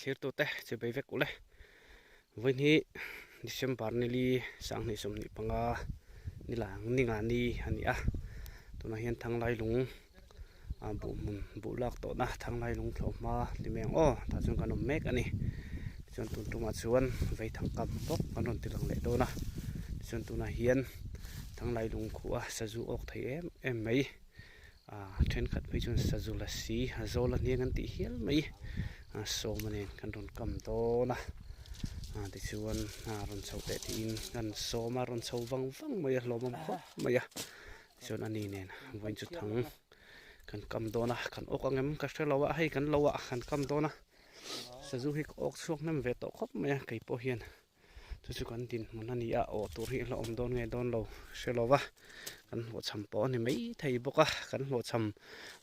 Thirtute chibei vek ule. Vawiin hi December nili 2025 nilang ninga ni a ni a. Tunah hian Thanglai lung ah buh hmun buh lak tawhna Thanglai lung thlawh hma ti mai ang aw tah chuan kan awm mek a ni. Tichuan tun tumah chuan Veithang kam bawk kan rawn ti lang leh dawn a. Tichuan tunah hian Thanglai lung khuh a sazu awk thei em em mai. Ah thenkhat phei chuan sazu la si a zawl a hniang an tih hial mai ah sawma nen kan rawn kam dawn a ah tichuan ah rawn chho teh tiin kan sawm a rawn chho vang vang mai a hlawm awm khawp mai a tichuan ani nen vawiin chu thang kan kam dawn a kan awk ang em ka hre lo a hei kan lo ah kan kam dawn a sazu hi ka awk chhuak hnem ve tawh khawp mai a keipawh hian. Chu chu kan dinhmun a ni a, awh tur hi a hlauhawm dawn nge dawn lo hre lo va, kan hlawhchham pawh a ni mai thei bawk a, kan hlawhchham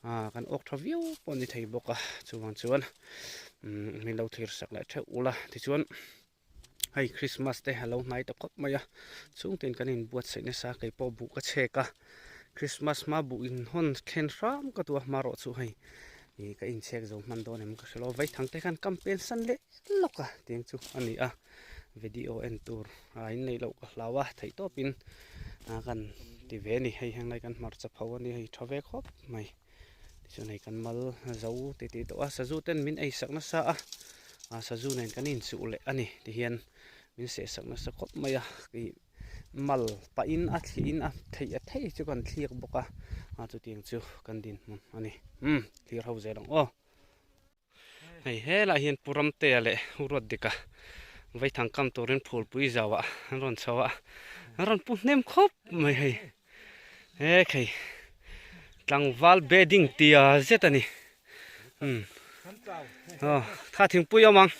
ah kan awk tha viau pawh a ni thei bawk a, chuvang chuan umm min lo thlir sak leh theuh ula tichuan hei Christmas te a lo hnai ta khawp mai a, chhungtin kan inbuatsaih nasa kei pawh buh ka chhek a, Christmas hma buh inhawn thlen hram ka duh a hmarawh chu hei ih ka inchhek zo hman dawn em ka hre lo, vaithang te khan kam pen san leh. lawk a tiang chu a ni a video en tur a in neih loh ka hlau a theih tawp in a kan ti ve a ni hei heng lai kan hmarcha pho a ni hei tha ve khawp mai tichuan hei kan mal zo ti tih tawh a sazu ten min ei sak nasa a a sazu nen kan inchuh leh a ni ti hian min seh sak nasa khawp mai a ih mal pah in a thli in a theih a thei chu kan thliak bawk a a chutiang chu kan dinhmun a ni umm thlir ho zel ang aw. Hei helaiah hian Pu Ramtea leh U Ruatdika vaithang kam turin phulpui zauah an rawn chho a, an rawn pu hnem khawp mai hei. He khei tlangval bedding tia zet a ni. Umm aw tha thingpui awm ang.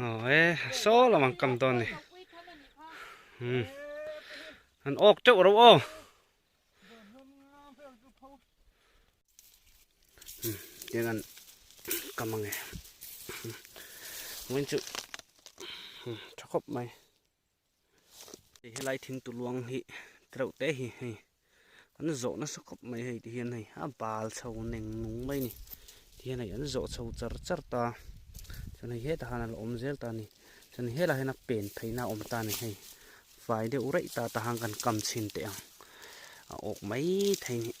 Aw e saw lam ang kam dawn ni. Umm an awk teuh ro aw. Tiang an kam ange vawiin chu tha khawp mai hei helai thing tuluang hi tereuh te hi hei an zawh nasa khawp mai hei ti hian hei a bal chho neng nung mai a ni ti hian hei an zawh chho char char ta chuan hei hetah hian a la awm zel ta a ni chuan helaiah hian a pen pheina a awm ta a ni hei. Fai deuh raih ta ta hang kan kam chhin teh ang a awk mai thei ni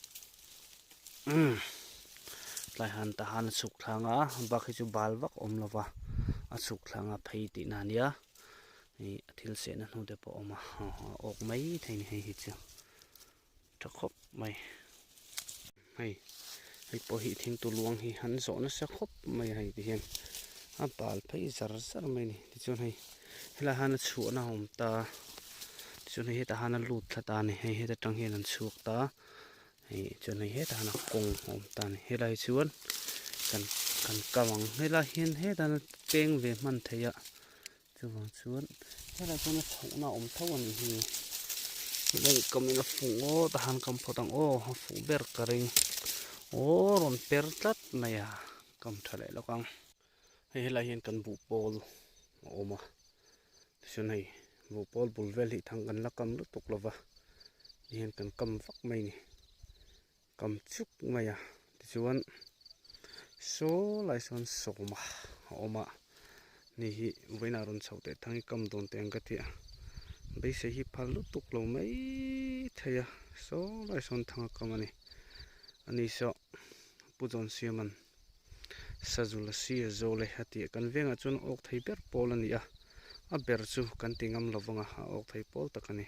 umm tlai han ta han a chhuk thlang a bak hi chu bal vak awm lo va a chhuk thlang a phei tih na nia ih a thil sehna hnu te pawh a awm a a awk mai thei ni hei hi chu tha khawp mai hei hei pawh hi thing tuluang hi an zawh nasa khawp mai a hei ti hian a bal phei zar zar mai a ni tichuan hei helaiah hian a chhuahna a awm ta tichuan hei hetah hian a lut thla ta a ni hei heta tang hian an chhuak ta hei chuan hei hetah hian a kawng a awm ta a ni helai chuan kan kan kam ang helai hian hetah hian a peng ve hman theih a. Chuvang chuan helai chuan a chhohna a awm tho a nih hi helai kamin a fuh ngawt a han kam phawt ang aw a fuh ber ka ring aw rawn per tlat mai a kam tha leh lawk ang hei helai hian kan buh pawl a awm a tichuan hei buh pawl bul vel hi thang kan la kam lutuk lova tihian kan kam vak mai a ni. Kam chuk mai a tichuan saw lai sawn sawma a awm a ni hi vawiinah rawn chhoh teh thang hi kam dawn teh ang ka ti a beisei hi phal lutuk lo mai thei a saw lai sawn thang a kam a ni ani saw Pu John Siaman Sazul a si a zo le a ti a kan vengah chuan a awk thei ber pawl a ni a a ber chu kan ti ngam lovang a a awk thei pawl tak a ni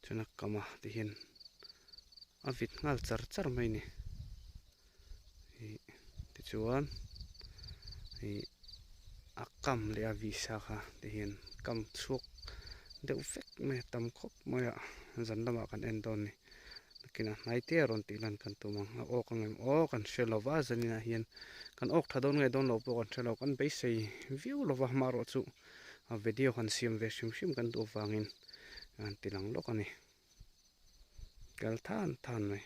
chuan a kam a tihian. A vit nghal char char mai a ni ih tichuan ih a kam leh a visa kha ti hian kam chhuak deuh vek mai a tam khawp mai a zan lamah kan en dawn a ni nakinah hnai te a rawn tih lan kan tum ang a awk ang em aw kan hre lo va zaninah hian kan awk tha dawn nge dawn lo pawh kan hre lo kan beisei viau lo va amaherawhchu a video han siam ve hrim hrim kan duh avangin an ti lang lawk a ni. Kal than than mai.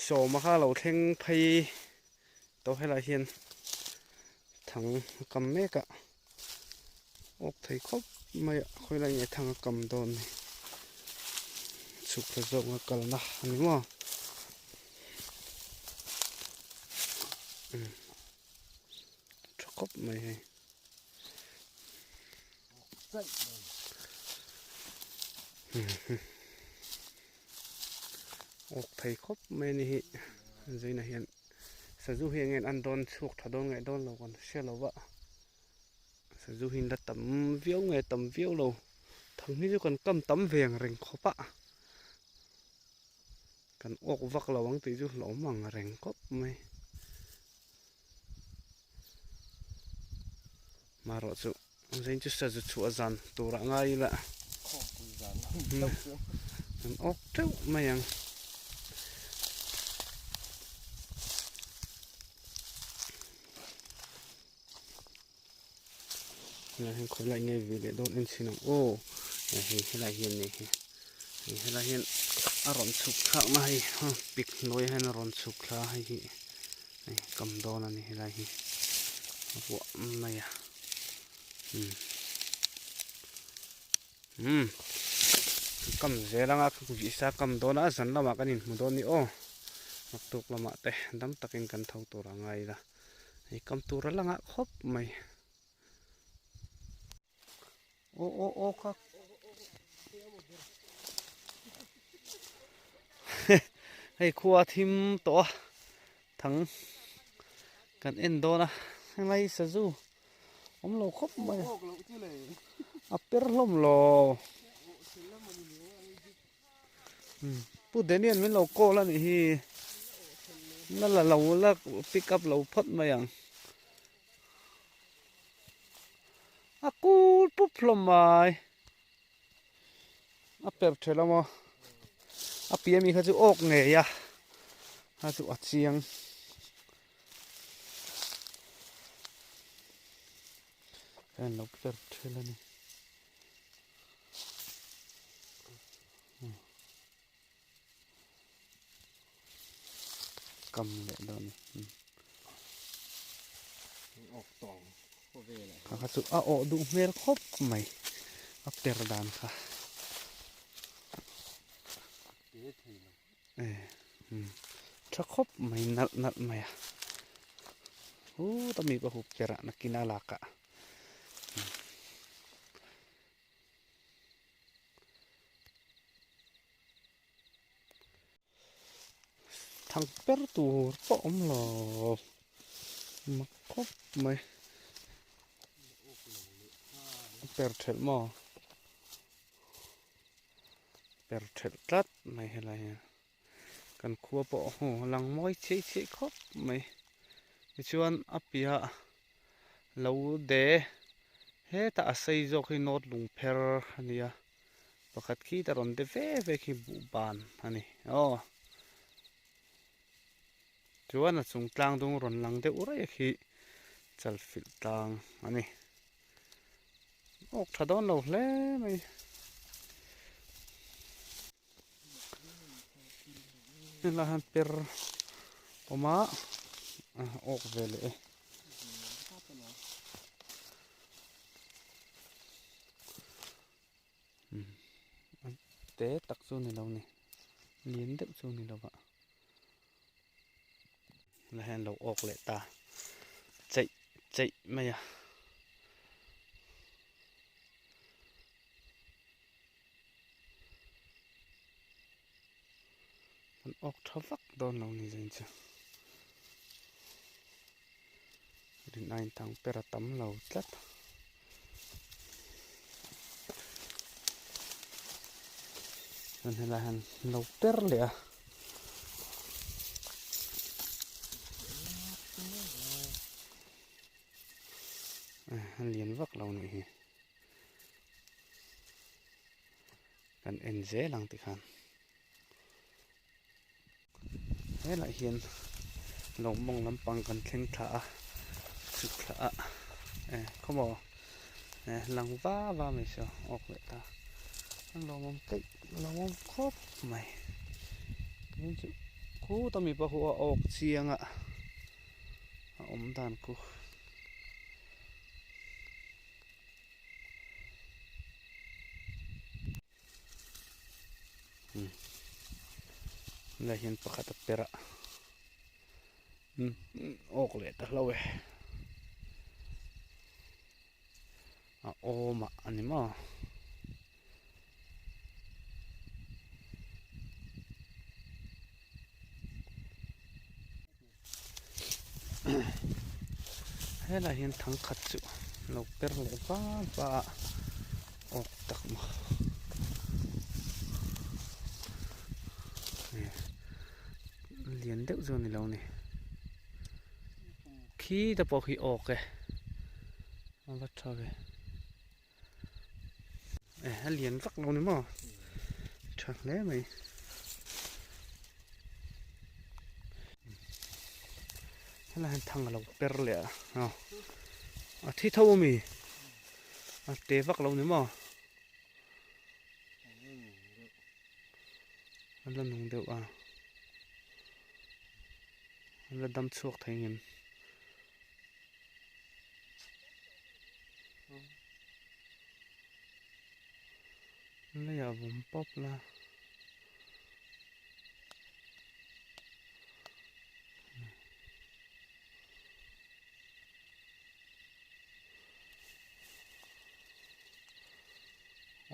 Sawma kha lo thleng phei tawh helai hian thang a kam mek a awk thei khawp mai a khawilai nge thang a kam dawn ni chhuk thla zawk a kalna a ni maw. Tha khawp mai hei. Awk thei khawp mai a ni hi zaina hian sazu hi eng nge an dawn chhuak tha dawn nge dawn lo kan hre lo va sazu hi la tam viau nge tam viau lo thang hi chu kan kam tam ve ang reng khawp a kan awk vak lo ang tih chu hlauhawm ang reng khawp mai. Marawh chu zain chu sazu chhuah zan turah ngai ila an awk teuh mai ang. Helai hian khawi lai nge vi leh dawn en chhin ang aw hei helai hian nei hi hei helai hian a rawn chhuk thlak na hei pik hnuai hian a rawn chhuk thla hei hi hei kam dawn a ni helai hi a vuah mai a umm umm kam zel anga visa kam dawn a zan lamah kan inhmu dawn a ni aw naktuk lamah te dam takin kan tho tur a ngai ila. Hei kam tur a lang ah khawp mai. Aw aw aw kha. Hei khua thim tawh a thang kan en dawn a henglai sazu awm lo khawp mai a per hlawm lo. Pu Daniel min lo call a nih hi la la lo la pick up lo phawt mai ang a kul pup hlawm mai a per thelh a maw a pian mi kha chu awk ngei a a chu a chiang. An lo per thelh a ni. Kam leh dawn ni. Kha kha chu a awh duh hmel khawp mai a per dan kha. Tha khawp mai nalh nalh mai a. Hut a mi pawh hup cher ah nakin a lak ah. Thang per tur pawh awm lo mak khawp mai per thelh maw per thelh tlat mai helai hian kan khua pawh haw lang mawi chei chei khawp mai tichuan a piah lo de hetah a sei zawk hi nawt lung pher a ni a pakhat khi ta rawn de ve ve khi buh ban a ni aw chuan a chung tlang dung rawn lang deuh rei khi chalfilh tlang a ni awk tha dawn lo hle mai. Helai hian per awm a awk ve leh e. Te tak chu ni lo ni lian deuh chu ni lo va helai hian lo awk leh ta cheih cheih mai a. An awk tha vak dawn lo ni zin chu. Rin ain thang per a tam lo tlat. Chuan helai hian lo per leh a. A lian vak lo nih hi. Kan en zel ang tikhan helai hian lo mawng lampang kan thleng thla a chhuk thla a eh khawmaw eh lang va va mai saw awk leh ta an lawmawm keih lawmawm khawp mai tin chu khuta mipa ho a awk chiang a a awm dan khu. Helai hian pakhat a per a. Awk leh ta hlo e. A awm ah a ni maw. Helai hian thangkhat chu lo per leh va va a awk tak maw lian deuh chu a ni lo a ni khi te pawh khi awk e a va tha ve e a lian vak lo ni maw tha hle mai. Helai hian thang a lo per leh a a thi tho ami a te vak lo ni maw a la nung deuh a a la dam chhuak thei ngem. Leiah vawm pawp la.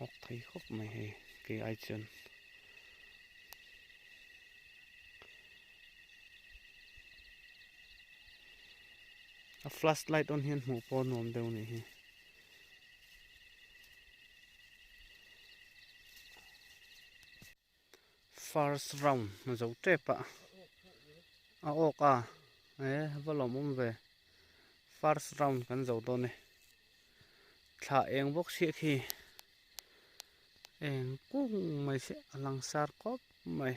Awk thei khawp mai hei kei ai chuan. A flash light on hian hmuh pawh a nuam deuh a nih hi. First round a zo tep a a awk a e va lawmawm ve first round kan zo dawn e thla eng bawk chiah khi eng kung mai se a langsar khawp mai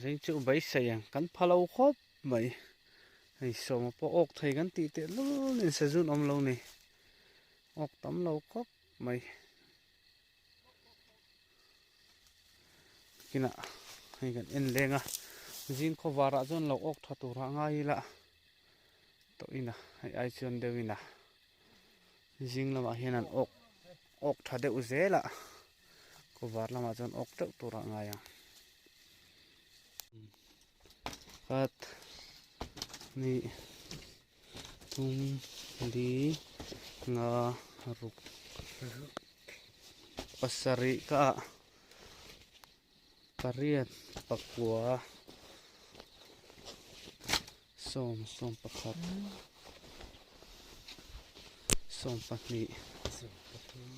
zing chu beisei ang kan pha lo khawp mai hei sawma pawh awk thei kan tih teh lul in sezun awm lo ni awk tam lo khawp mai kinah hei kan en leng a zing khawvarah chuan lo awk tha turah ngai ila tawh ina hei ai chuan deuh ina zing lamah hian an awk awk tha deuh zel a khawvar lamah chuan awk teuh turah ngai ang khat ni thum li nga ruk pasarih ka ah pariat pakua sawm sawm pakhat sawm pahnih sawm pathum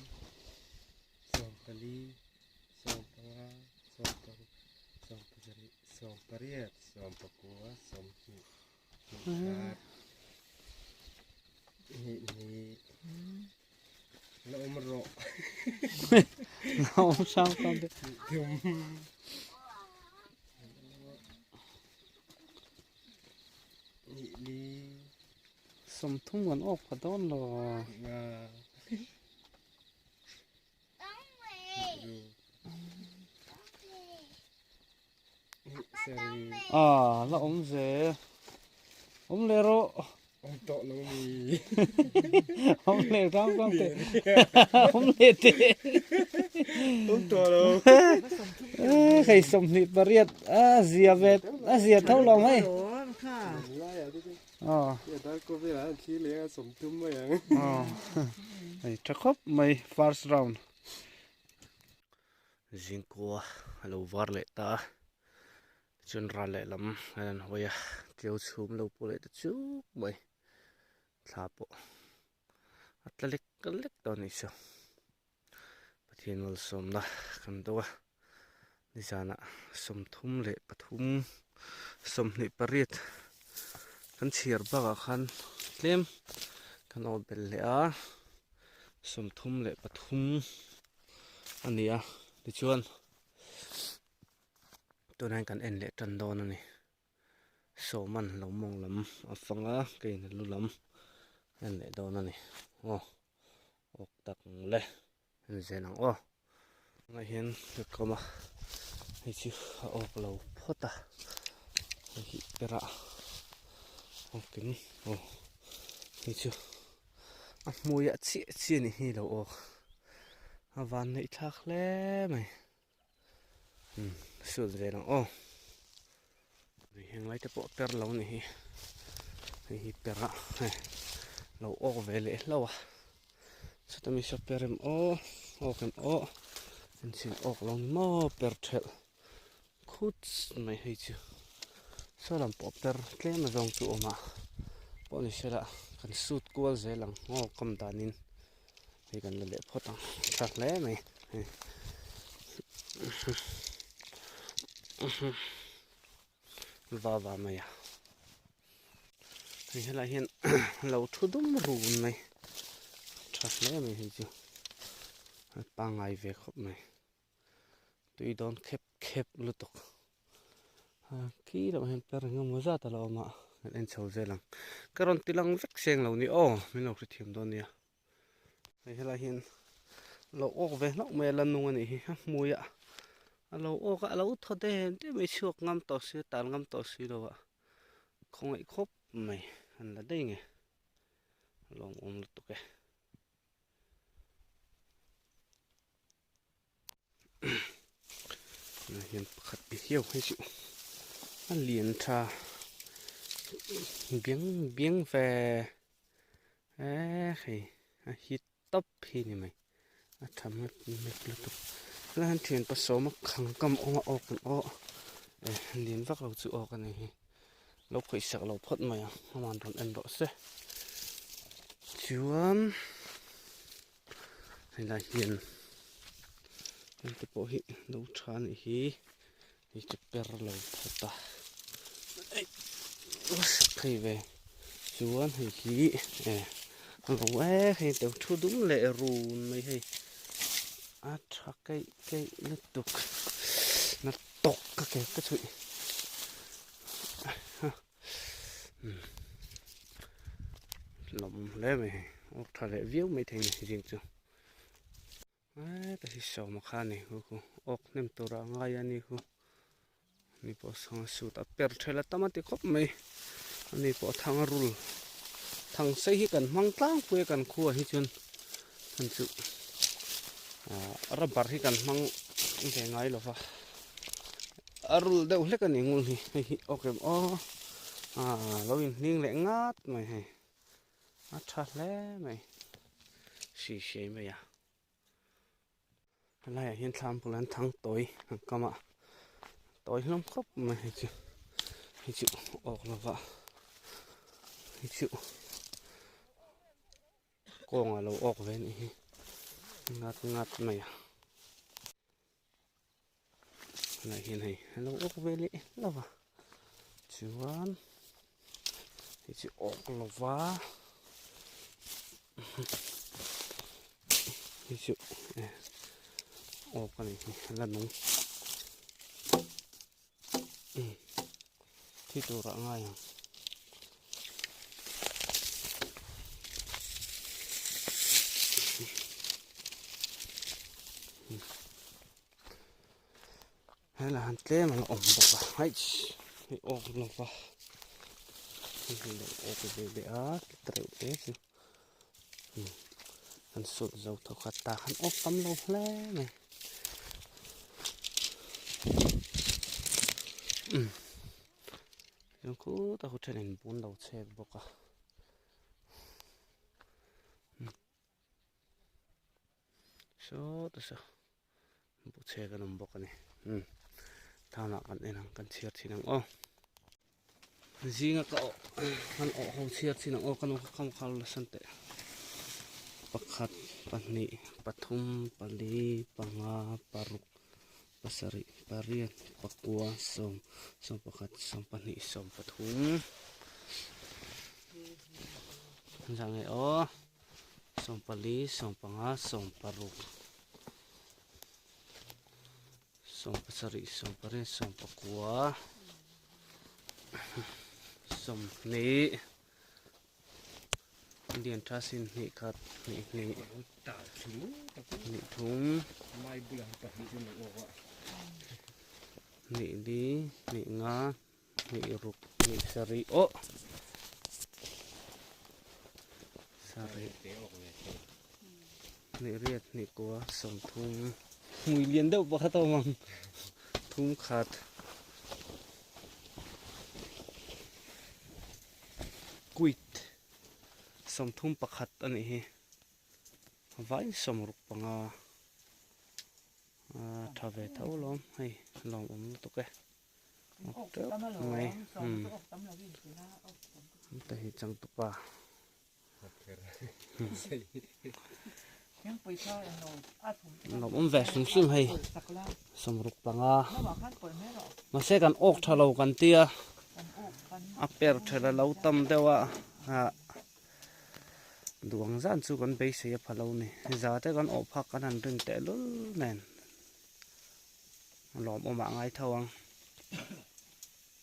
sawm pali sawm panga sawm paruk sawm pasarih sawm pariat sawm pakua sawmhnih hnih hnih hnih la awm rawh la awm hrang hrang te thum hnih li sawmthum kan awk pha dawn lo nga Ah, la awm zel. Awm leh rawh. Awm tawh lo mi. Awm leh ram ram te. Awm leh te. Awm tawh lo. Eh, hei sawmhnih pariat a zia ve a zia tho lo mai. Aw. Dar ko velah an thlir leh a sawmthum mai ang. Aw. Hei tha khawp mai first round. Zingkua a lo var leh ta a tichuan ral lehlam an han hawi a tleu chhum lo pawh leh ta chuk mai thla pawh a tla lek lek tawh a nih chu Pathian malsawmna kan deuh a nizanah sawmthum leh pathum sawmhnih pariat kan chhiar bakah khan tlem kan awh belh leh a sawmthum leh pathum. a ni a tichuan tunah hian kan en leh tan dawn a ni sawman lo mawng lam a fang a keiin a lu lam en leh dawn a ni aw awk tak ang le en zel ang aw tunah hian ka kawm a hei chu a awk lo phawt a hei hi perah awkin aw hei chu. A hmuiah chiah chiah ni hi lo awk a van neih thlak hle mai umm sul zel ang aw. Heng lai te pawh per lo ni hi hei hi per a hei lo awk ve leh hlauh a chutah mi saw per em aw awk em aw enchhin awk lo ni maw per thelh khut mai hei chu saw lam pawh per tlem a zawng chu awm a pawh ni sela kan sut kual zel ang aw kam danin hei kan la leh phawt ang tha hle mai hei. Va va mai a hei helai hian lo thu dum run mai tha hle mai hei chu a pangngai ve khawp mai tui dawn khep khep lutuk khi lamah hian per engemaw zat a lo awm a kan en chho zel ang ka rawn ti lang vek seng lo ni aw min lo hrethiam dawn nia. Hei helai hian lo awk ve hlauh mai a la nung a nih hi a hmui a a lo awk a a lo thaw dem dem mai chhuak ngam tawh si a tal ngam tawh si lo a khawngaih khawp mai an la daih nge a lawmawm lutuk e. Hian pakhat bi hiau hei chu a lian tha biang biang ve eh hei a hit tawp hi ni mai a tha mep mep lutuk helai hian thian pasawm a khang kam awng a awk an aw eh lian vak lo chu awk a ni hi lo khawih sak lo phawt mai ang aman rawn en rawh se chuan. Helai hian heng te pawh hi lo tha a nih hi hei chu per lo phawt a eih sak thei ve chuan hei hi eh a lo e hei teu thu dum leh run mai hei a tha keih keih lutuk na tawk ka ke ka chhuih lawm hle mai hei awk tha leh viau mai thei a ni zing chu heta hi sawma kha a ni khu khu awk hnem tura a ngai a ni khu ani pawh sanga suit a per thel a tam a ti khawp mai ani pawh thang rul thang sei hi kan hmang tlangpui a kan khua hi chuan hman chu ah rubber hi kan hmang ve ngai lo va. A rul deuh hlek a ni ngul hi hei hi awk em aw ah lo inhling leh ngat mai hei a tha hle mai hri hriai mai a helaiah hian thlam bulah hian thang tawi an kam a tawi hlawm khawp mai hei chu hei chu awk lova hei chu kawngah lo awk ve a nih hi ngat ngat mai a. Helai hian hei a lo awk ve leh hlauh a chuan hei chu awk lo va hei chu eh awk a nih hi a la nung thi turah a ngai ang. Helai han tlem an awm bawk a haish hei awk lova hei hi lo awk ve leh a tereuh te chu an sut zo tho khat ta khan awk tam lo hle mai umm chuan khutah khu thenin bun lo chhek bawk a. Sawta saw buh chhek an awm bawk a ni umm thanah kan en ang kan chhiar thin ang aw zinga ka awh kan awh ho chhiar thin ang aw ka nu kha kham khal la san teh pakhat pahnih pathum pali panga paruk pasarih pariat pakua sawm sawmpakhat sawmpahnih sawmpathum zah nge aw. Sawmpali, sawmpanga, sawmparuk, sawmpasarih, sawmpariat, sawmpakua, sawmhnih, Indian tha sin hnih khat hnih hnih hnih thum hnih li hnih nga hnih ruk hnih sarih aw sarih hnih riat hnih kua sawmthum hmui lian deuh pakhat a awm ang thum khat. 31 a nih hi vai 65 a tha ve tho lawm hei lawmawm lutuk e awk teuh mai umm te hi changtupa. Lawmawm ve hrim hrim hei 65 mahse kan awk tha lo kan tia a per tha la lo tam deuh a ah duang zan chu kan beisei a pha lo ni za te kan awh phak kan han rin teh lul nen lawmawm ah ngai tho ang.